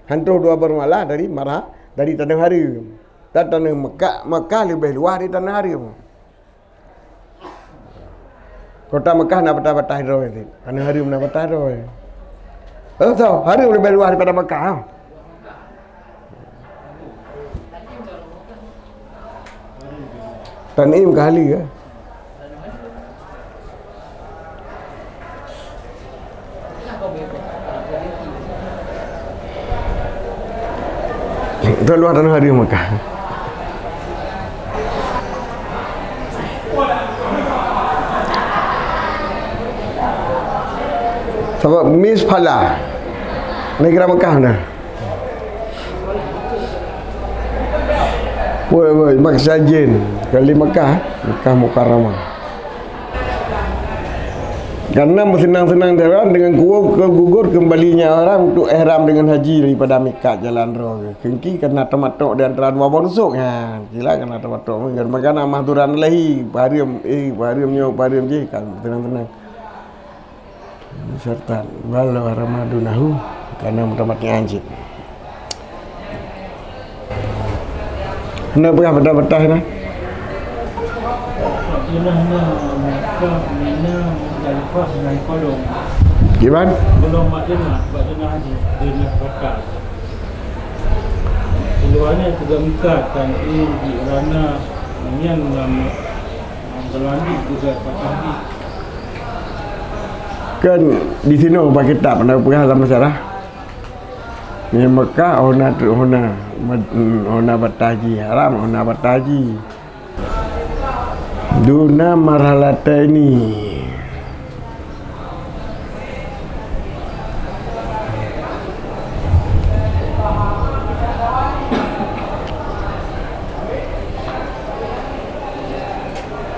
Han troh dua bermalah dari marha, dari tanah haram. Dan tanah Mekah, Mekah lebih luas dari tanah haram. Kota Mekah na batas-batas droe cit. Tanah haram na batas droe. Oh, so, haram lebih luas daripada Mekah. Tan'im ka hali ke? Untuk luar tanah haram Mekah. Sabab Misfala negara Mekah na. Woi, woi, Makkah jin, kali Mekah, Mekah Mukarramah. Karena meuseunang-seunang jalan dengan kuwoe keu gugur kembalinya orang untuk ihram dengan haji daripada mikat jalan roh. Kengki karena tamatok di antara dua boh nusuk. Ha, kila karena tamatok. Maka na mahduran lahi, pahareuem, eh, pahareuem nyoe, pahareuem jih, kan seunang-seunang. Syartan, walau Ramadunahu, karena meutamatian cit. Hana peugah patah-patah na. Madinah na, Makkah, Mina, Muzdalifah, Padang Padang. Kiban? Belum mak dengar, mak dengar haji, dengar podcast. Keluarnya sudah meukat, kan, eh, di Rana, nyan ngan, ngan Belandi juga, Pak Haji. Kan di sinoe bak kitab na peugah lam syarah. Di Mekah hona tu, hona, hona batas haji haram, hona batas haji. Duna marhalataini.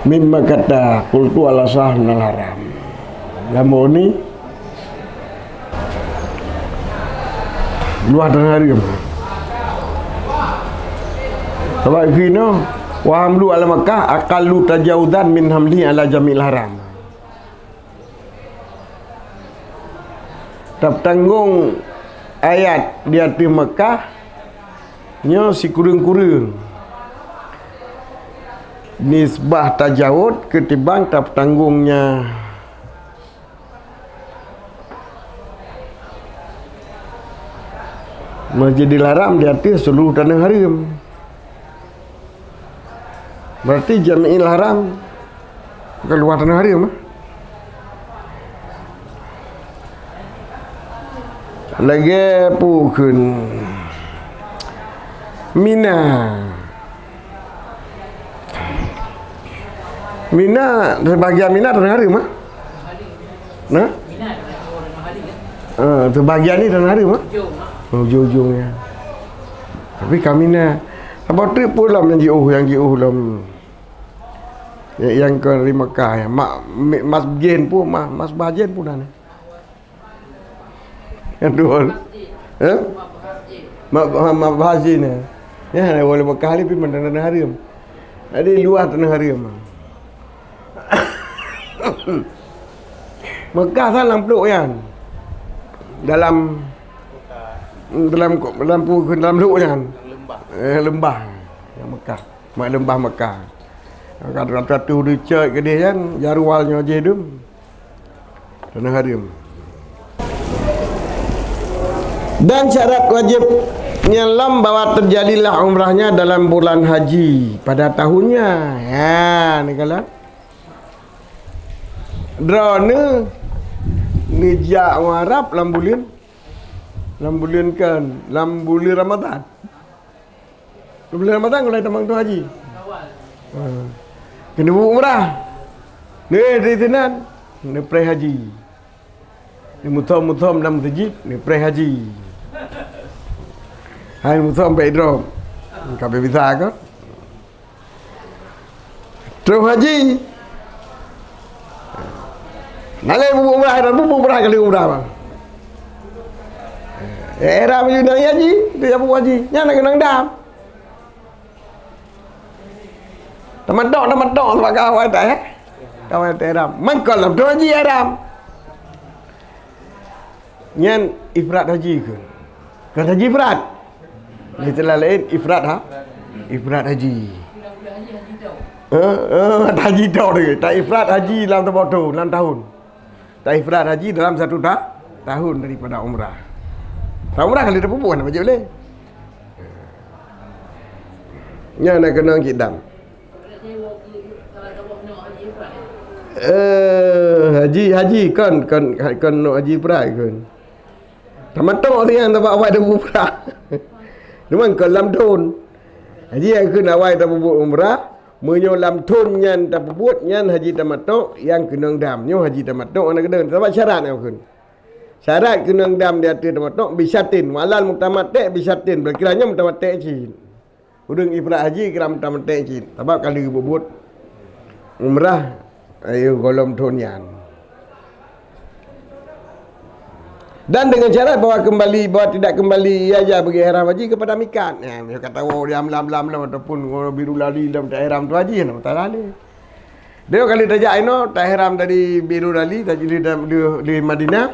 Mimma kata qultu al-asah minal haram. Lam ni luwah teungoh hareuem. Sabab keunoe, wa hamlu ala Makkah aqallu tajawuzan min hamli ala jami'il haram. Tapeutanggong ayat di ateueh Makkah nyoe sikureueng-kureueng nisbah tajawuz keutimbang tapeutanggong nya Masjidil Haram di ateueh seluruh taneuh hareuem. Berarti Jami'il Haram bukan luwah taneuh hareuem, eh? Lagèe peue kheun Mina. Mina, sebahagian Mina taneuh hareuem, ah? Nah? Ah, sebahagian ni taneuh hareuem, ah? Ujong-ujong, ya. Tapi ka Mina. Saboh teuk pun lom nyang jiôh, nyang jiôh lom. Ya, nyang keu di Mekah, ya. Mak, mi-, mas jén pun, ma-, mas bah jén pun na. Betul. Eh? Ma-, ma-, mabahas jin, eh. Ya, boleh Mekah ni pih taneuh hareuem. Jadi luwah taneuh hareuem. Mekah sana lam plôk nyan. Dalam, dalam, dalam pu-, dalam lhok nyan. Eh, leumbah. Nyang Mekah. Mak leumbah Mekah. Ka ratu-ratu deucot keudeh nyan, jaroe nyoe jih dum. Taneuh hareuem. Dan syarat wajib nyang lom bahwa terjadilah umrahnya dalam bulan haji pada tahunnya. Ha, ni kalau. Droeneuh neujak u Arab lam buleuen, lam buleuen kan, lam buleuen Ramadhan. Buleuen Ramadhan gulai tamong tu haji. Ha. Keuneuk umrah. Nyoe di sinan, neupreh haji. Neumuthom-muthom lam meuseujid, neupreh haji. Hai muthom bak idrom. Ka beu bisa kan? Troh haji. Nalai bubuet umrah, dan bubuet umrah kali umrah, bang. Eh, era meunyoe nang haji, dia bubuet haji. Nyan nak keunong dam. Tamatok, tamatok, sebab ka awai tak, eh? Ka awai tak ihram. Mangkon lam tu haji ihram. Nyan ifrad haji kheun. Kon haji ifrad. Istilah laén ifrad ha? Ifrad haji. Eh, eh, haji tok lagi. Tak ifrad haji lam saboh thon, lam tahun. Tak ifrad haji dalam satu ta-, tahun daripada umrah. Tak umrah kali dah pubuh nak baca boleh. Nyan nak kena cik dam. Eh, haji, haji, kon, kon, kon nok haji ifrad kon. Tamatok sian sabab awai tapubuet umrah. Cuma kon lam thon. Haji nyang kheun awai tapubuet umrah, meunyoe lam thon nyan tapubuet nyan haji tamatok nyang keunong dam. Nyoe haji tamatok hana keunong. Sabab syarat nyang kheun. Syarat keunong dam di ateueh tamatok bisyatin. Wa alal mutamatti bisyatin. Berkira nyoe mutamatti cit. Ureueng ifrad haji kira mutamatti cit, sabab ka lheueh bubuet umrah, ayo, gohlom thon nyan. Dan dengan syarat bahwa kembali, bahwa tidak kembali ia, ia bagi ihram haji kepada mikat. Ya, misal kata, oh, di Amlam, Amlam, Amlam, ataupun, oh, Biru Lali, dalam tak ihram tu haji, nama tak lali. Dia kali tajak ino, tak ihram dari Biru Lali, tajak di, di, di Madinah,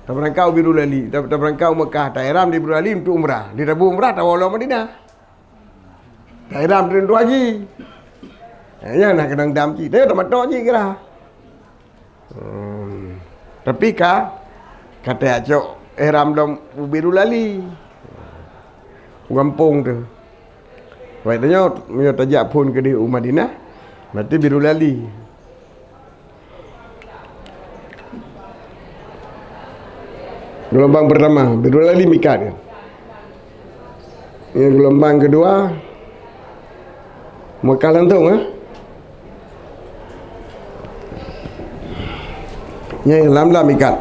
taberangkat Biru Lali, ta-, taberangkat Mekah, tak ihram di Biru Lali untuk umrah. Di tabu umrah, tawala Madinah. Dah ihram tu haji. Ya, ya, nak kena dam cit. Tengok tamatok cit kira. Hmm. Tapi ka, Ka tacok ihram lom u Birul Ali, u gampông teuh. Watèe nyoe, meunyoe tajak phôn keudéh u Madinah, berarti Birul Ali. Geulumbang pertama, Birul Ali mikat. Nyang geulumbang keudua, Mekah langsung, eh? Nyang lam-lam mikat.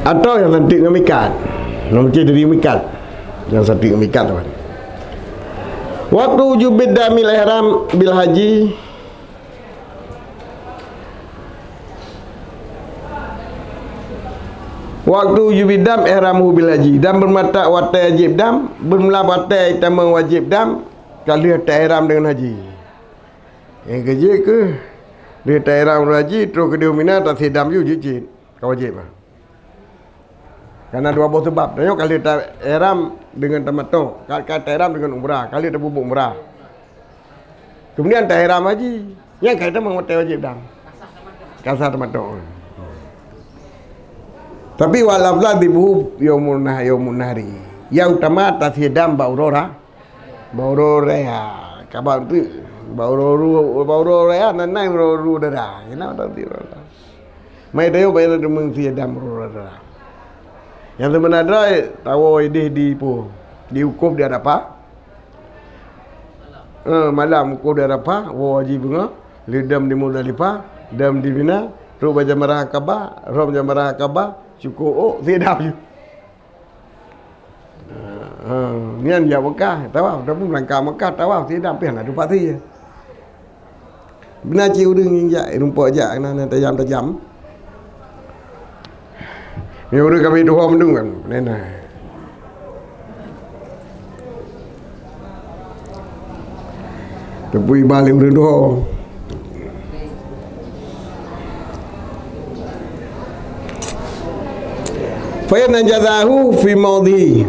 Atau nyang santeuk ngon mikat. Nyang meusti dari mikat. Nyang santeuk ngon mikat, teman. Waktu wujubid damil ihram bil haji. Waktu wujubid dam ihramuhu bil haji. Dan beureumatak watèe wajéb dam, beureumatak watèe tamong wajéb dam, ka lheueh ta-ihram deungon haji. Nyang keujeuet keuh, lheueh ta-ihram deungon haji, troh keudéh u Mina, tasie dam ju jeuet cit. Ka wajéb, ah. Karena dua boh sabab. Tanyoe ka lheueh ta-ihram deungon tamattu, ka, ka ta-ihram deungon umrah, ka lheueh tapeubuet umrah. Kemudian ta-ihram haji. Nyan ka tamong watèe wajéb dam. Ka sah tamattu. Tapi wal afdal dzibhuhu yaumun nah-, yaumun nahri. Nyang utama tasie dam bak uroe ra-, bak uroe raya. Ka bak tu, bak uroe ru-, bak uroe raya, nan nyan uroe ru dara. Keunan tasie dam. Mai tayoe bak uroe ru sie dam uroe ru dara. Nyang seubeuna droe tawoe idéh di peue? Di wukuf di Arafah. Eh, malam wukuf di Arafah, woe haji beungoh, lheueh dam di Muzdalifah, dam di Mina, trok bak jamrah Aqabah, rhom jamrah Aqabah, cukôp ôk, sie dam ju. Ha, nyan jak Mekah, tawaf, tapi meulangkah Mekah, tawaf, sie dam, pih hana teupatri. Beuna cit ureueng nyang jak, rumpok jak, na, na tajam-tajam. Nyoe ureueng kami tuho meunung kan, nena. Teupeu iba lé ureueng tuho. Fa in ajazahu fi maudhihi.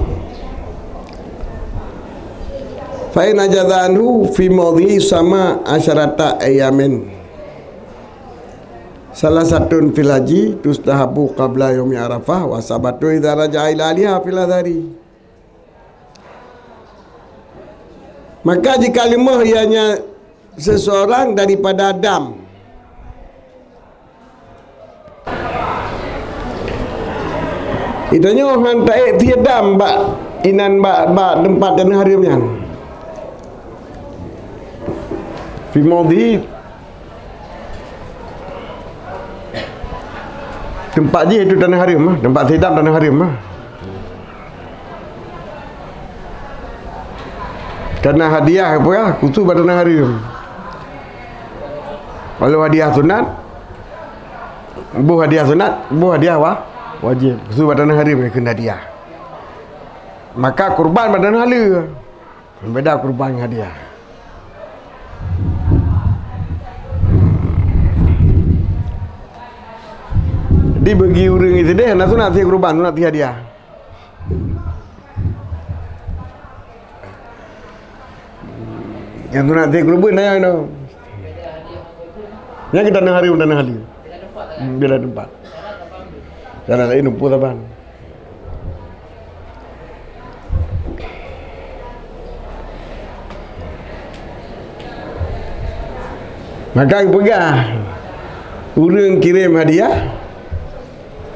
Fa in ajaza anhu fi maudhihi sama asyarata ayamin. Salasatun fil haji tustahabu qabla yaumi Arafah wa sabatu idza raja'a ila ahliha fil adhari. Maka jika leumoh ianya seseorang daripada dam, geutanyoe han taék sie dam bak inan, bak, bak teumpat taneuh hareuem nyan. Fi maudhihi, teumpat jih itu taneuh hareuem, teumpat sie dam taneuh hareuem. Karena hadiah apa ya? Khusus bak taneuh hareuem. Walau hadiah sunat, boh hadiah sunat, boh hadiah wa-, wajéb. Khusus bak taneuh hareuem keu hadiah. Maka kurban bak taneuh haleue. Beda kurban ngon hadiah. Jadi bagi ureueng sideh hana sunat sie kurban, sunat sie hadiah. Nyang sunat sie kurban na nyoe. Nyan keu taneuh hareuem, taneuh haleue. Hmm, beda teumpat. Cara laén lumpoh saban. Maka geupeugah, ureueng kirém hadiah,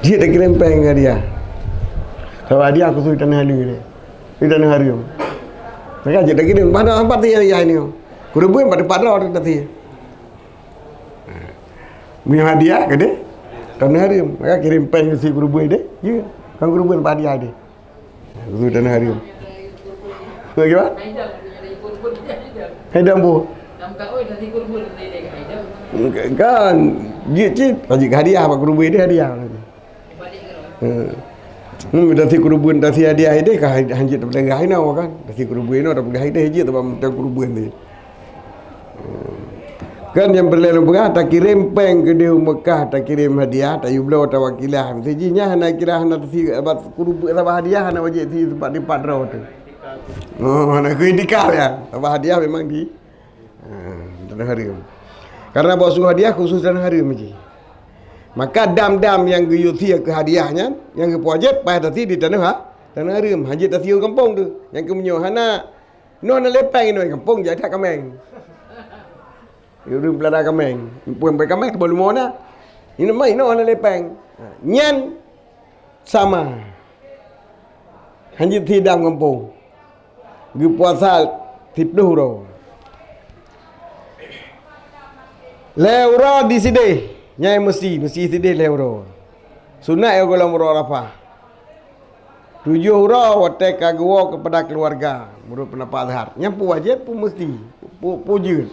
jeuet takirém péng hadiah. Sabab hadiah khusus taneuh haleue, taneuh hareuem. Maka jeuet takirém, padahai pat hadiah nyoe. Kureubeuen pat teumpat droe teuh. Meunyoe hadiah keudéh, taneuh hareuem. Maka kirém péng sie kureubeuen deh. Ya, kan kureubeuen pat hadiah deh. Khusus taneuh hareuem. Lagi, Pak? Hai dam bu. Kan, jeuet cit, jeuet hadiah bak kureubeuen deh, hadiah. Ha. Hmm, tasie kureubeuen, tasie hadiah idéh ka han jeuet tapeugah inoe kan. Tasie kureubeuen inoe tapeugah idéh jeuet teuma mantong kureubeuen tadi. Hmm. Kan nyang peureulèe lôn peugah, takirém péng keudéh u Meukah, takirém hadiah, tayue bloe tawakilah. Meusti jih nyan hana kira, hana tasie, sabab kureubeuen, sabab hadiah hana wajéb sie teumpat, teumpat droe teuh. Oh, na keu itikaf ya. Sabab hadiah memang di, ha, tanah haram. Karena bak su hadiah khusus tanah haram ji. Maka dam-dam nyang geuyue sie keu hadiah nyan, nyang geupeuwajéb payah tasie di tanah ha-, tanah haram. Hanjeuet tasie u gampông tu. Nyang keu meunyoe hana, nyoe na lé péng inoe gampông, jak that kaméng. Ureueng peulada kaméng, pueng bai kaméng teubang leumo na. Inoe mai inoe hana lé péng. Ha, nyan sama. Hanjeuet sie dam gampông. Geupuasa siplôh uroe. Lhée uroe disideh, nyan meusti, meusti sideh lhée uroe. Sunat ya gohlom uroe Arafah. Tujoh uroe watée ka geuwoe keupada keuluwarga, meunurot peundapat azhar. Nyan peue wajéb, peue meusti, peue, peue jeuet.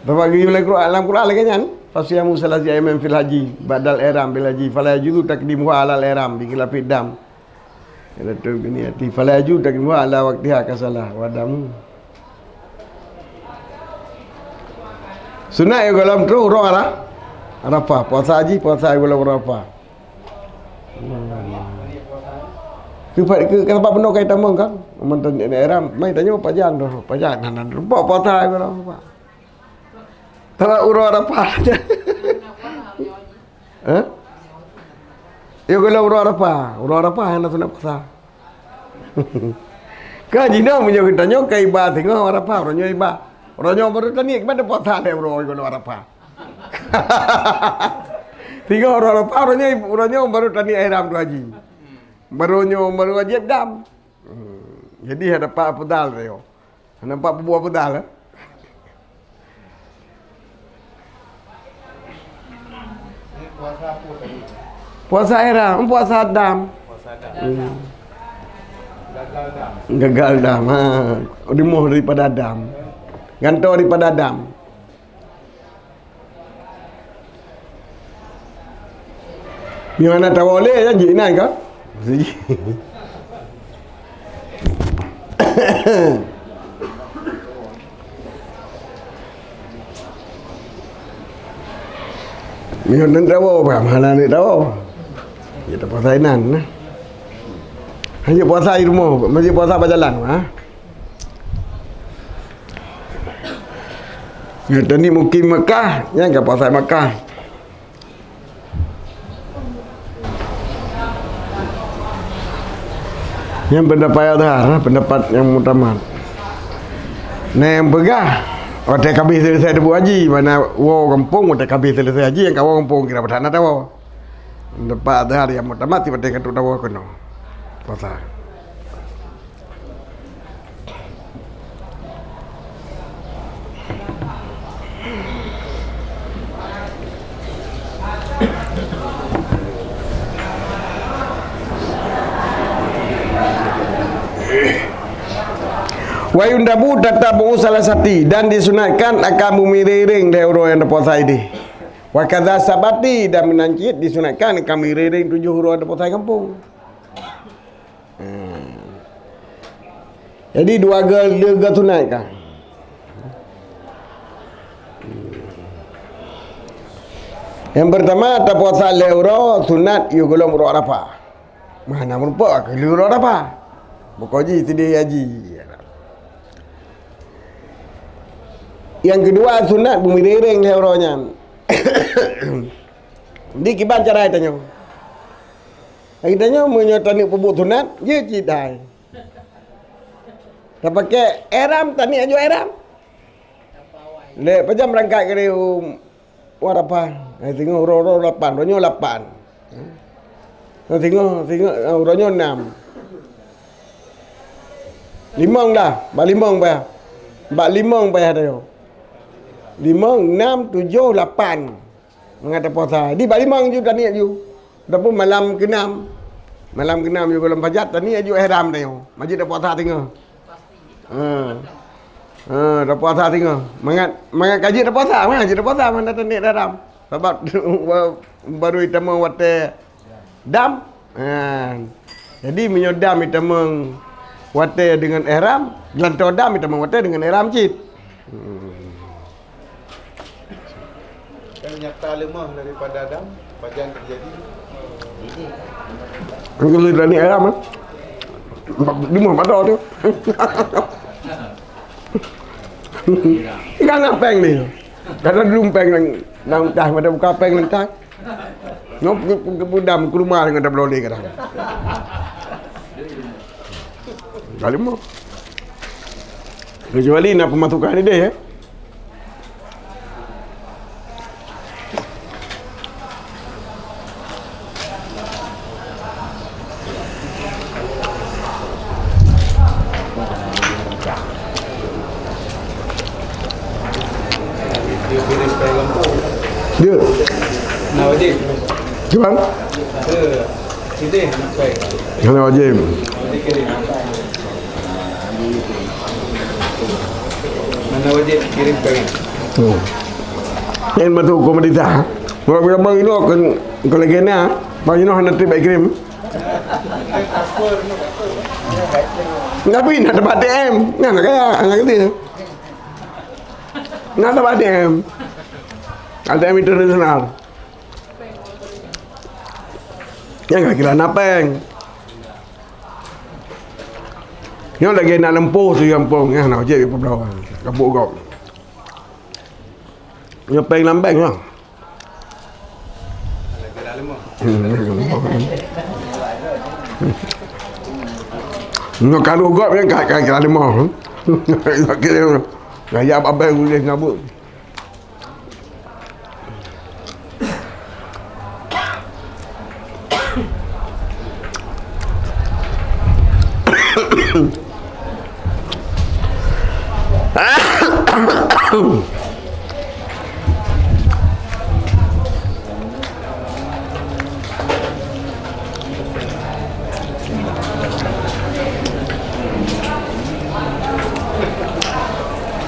Sabab geuyue lam Quran, lam Quran lagée nyan, "Fasiyamu salasati ayyamin fil haji, ba'dal ihram bil haji, fala yajuzu taqdimuha alal ihram bi khilafid dam." Laitu biniyati, fala yajuzu taqdimuha ala waqtiha kasalah wa damu. Sunat ya gohlom troh uroe Ara-, Arafah, puasa haji, puasa ya gohlom Arafah. Keu, keu, keu sabab bunoe ka itamong kan? Mantan di daerah, mai tanyoe pajan tu, pajan hana rumpok puasa ya gohlom Arafah. Tara uroe Arafah. Eh? Ya gohlom uroe Arafah. Uroe Arafah hana sunat puasa. Ka jinoe meunyoe geutanyoe ka iba singoh Arafah, uroe nyoe iba. Uroe nyoe baru taniet, kiban puasa lé uroe gohlom Arafah. Singoh uroe Arafah, uroe nyoe, uroe nyoe baru taniet ihram tu haji. Baru nyoe baru wajéb dam. Hmm. Jadi hana dapat afdal teuh. Nampak peubuet peudal, eh? Puasa ihram, puasa dam. Hmm. Gagal dam. Ha. Rumoh daripada dam. Gantoe daripada dam. Meunyoe hana tawoe lé, nyan jih inan ka. Meunyoe hana tawoe, bah, hana tawoe. Jeuet puasa inan, nah. Hanjeuet puasa di rumoh, hanjeuet puasa bak jalan, ha? Nyoe tani mukim Makkah, nyan ka puasa Makkah. Nyan pendapat azhar, pendapat nyang muktamad. Nah, nyang peugah, watée ka abéh seuleusoe teupeu haji, mana woe gampông, watée ka abéh seuleusoe haji, nyang ka woe gampông kira beutanah tawoe. Pendapat azhar nyang muktamad, watée ka trok tawoe keunoe. Puasa. Wa yundabu tatabu'u salasati, dan disunatkan akan meumiréng-réng lhée uroe nyang tapuasa idéh. Wa kadza sab'ati, dan meunan cit disunatkan akan miréng-réng tujoh uroe tapuasa gampông. Hmm. Jadi dua ga-, dua ga sunat ka. Nyang pertama, tapuasa lhée uroe sunat yue gohlom uroe Arafah. Mana meureumpok ka lhée uroe Arafah. Buko ji sideh haji. Nyang keudua sunat beumiréng-réng lhée uroe nyan. Di kiban cara tanyoe. Lagée tanyoe meunyoe taneuk peubuet sunat, jeuet cit hai. Tapakée ihram, taneuk aju ihram. Lé pajan beurangkat keu u Arafah. Eh, singoh uroe-uroe lapan, uroe nyoe lapan. Eh, singoh, singoh, eh, uroe nyoe nam. Limong dah, bak limong payah. Bak limong payah tanyoe. Limong, nam, tujoh, lapan. Mangat tapuasa. Di bak limong ju taniet ju. Ataupun malam keenam. Malam keenam ju gohlom pajan taniet ju ihram tanyoe. Mangat tapuasa singoh. Ha. Ha, tapuasa singoh. Mangat, mangat ka jeuet tapuasa, mangat jeuet tapuasa, mangat taniet ihram. Sabab baru itamong watée dam. Ha. Jadi meunyoe dam itamong watée deungon ihram, geulantoe dam itamong watée deungon ihram cit. Hmm. Kan nyata leumah daripada dam, pajan teujadi? Kalau dari Arab, eh? Di rumah pada tu. Kan na péng ni. Kadang dulu péng nang, nang tah, pada buka péng nang tah. Nyoe ke, ke, ke pudam, ke rumah dengan tabloe kadang. Kali mau. Kecuali nak pemasukan dia, eh. Dia. Nah, wajib. Cuman? Ada. Sini, nak pakai. Hana wajib. Wajib kirim. Mana wajib kirim pakai? Hmm. Yang betul pemerintah. Kalau kita bang itu akan, kalau kena, bang itu hana trip kirim. Tapi nak dapat A T M, nah, nak kaya, anak kecil. Nak dapat A T M. A T M internasional. Nyang ka kira na péng. Nyoe lagèe na lempoh su gampông, nyang na ojek peubloe. Kapok gob. Nyoe péng lam bank nyoe. Nyoe karu gob nyang ka, ka kira lima. Gaya babah ulih ngabuk.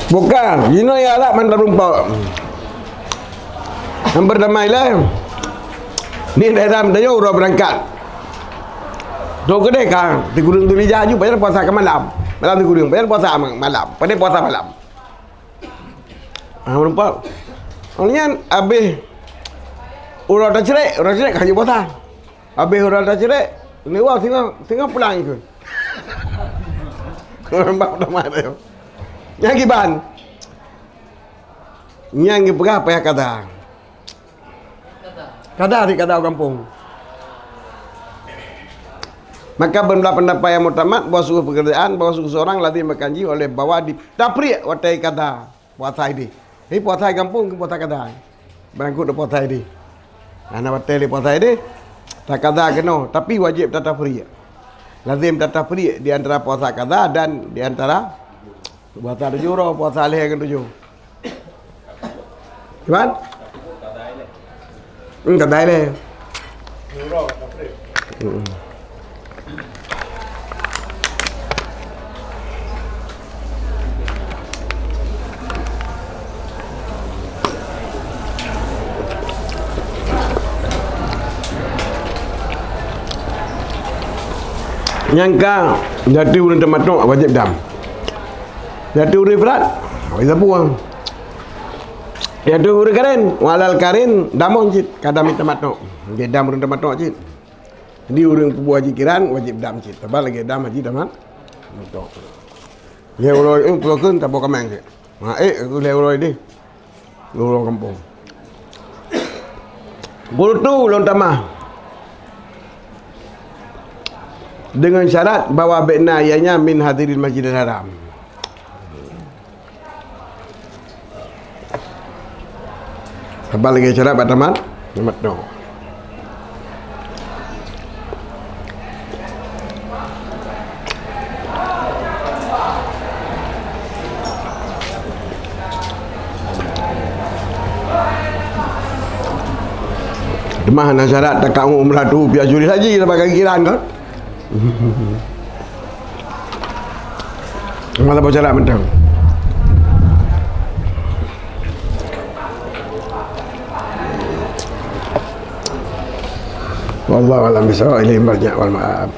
Bukan, jinoe ya lah mantap rumpok. Yang pertama ialah ni daerah Melayu uroe berangkat. Dok kedai ka, di Gunung Duri jaju, banyak puasa ke malam. Malam di Gunung, banyak puasa ma-, malam. Pada puasa malam. Ah, nampak? Orang nyan habis uroe tacrek, uroe tacrek ka hanya puasa. Habis uroe tacrek, ni wah singoh, singoh pulang ikut. Nampak nama dia. Yang kiban. Nyang geupeugah payah kada. Kada di kada gampông. Maka beureulah pendapat yang mutamat bahwa seluruh pekerjaan, bahwa seluruh seorang lazim akan ji oleh bahwa ditafriq watèe kada puasa idéh. Jadi puasa gampông keu puasa kada. Barangkut puasa idéh. Hana watèe lé puasa idéh. Takada keunoe, tapi wajéb tatafriq. Lazim tatafriq di antara puasa kada dan di antara Puasa tujoh uroe, puasa lhèe ngon tujoh. Cuman? Hmm, kadai lhèe. Hmm. Nyang ka, jadi ureueng tamattu' wajéb dam. Jadi ureueng ifrad, wajéb sapu. Jadi ureueng karin, walal karin, damon cit, ka dam tamattu'. Jadi dam ureueng tamattu' cit. Jadi ureueng peubuet haji kiran, wajéb dam cit. Sabab lagèe dam haji tamat-, tamattu'. Lhèe uroe, eh, pulo kheun, saboh kaméng cit. Ha, eh, aku lhèe uroe deh. Lôn gampông. Qultu, lôn tamah. Dengan syarat bahwa bèk na ianya min hadiril Masjidil Haram. Sabab lagèe syarat bak tamat, tamattu'. Teuma hana syarat takau umrah tu piah juri haji lepas ka kiran kan? Malah bocoran mantong. Wallahu a'lam bishawab, ilaihi marji' wal ma'ab.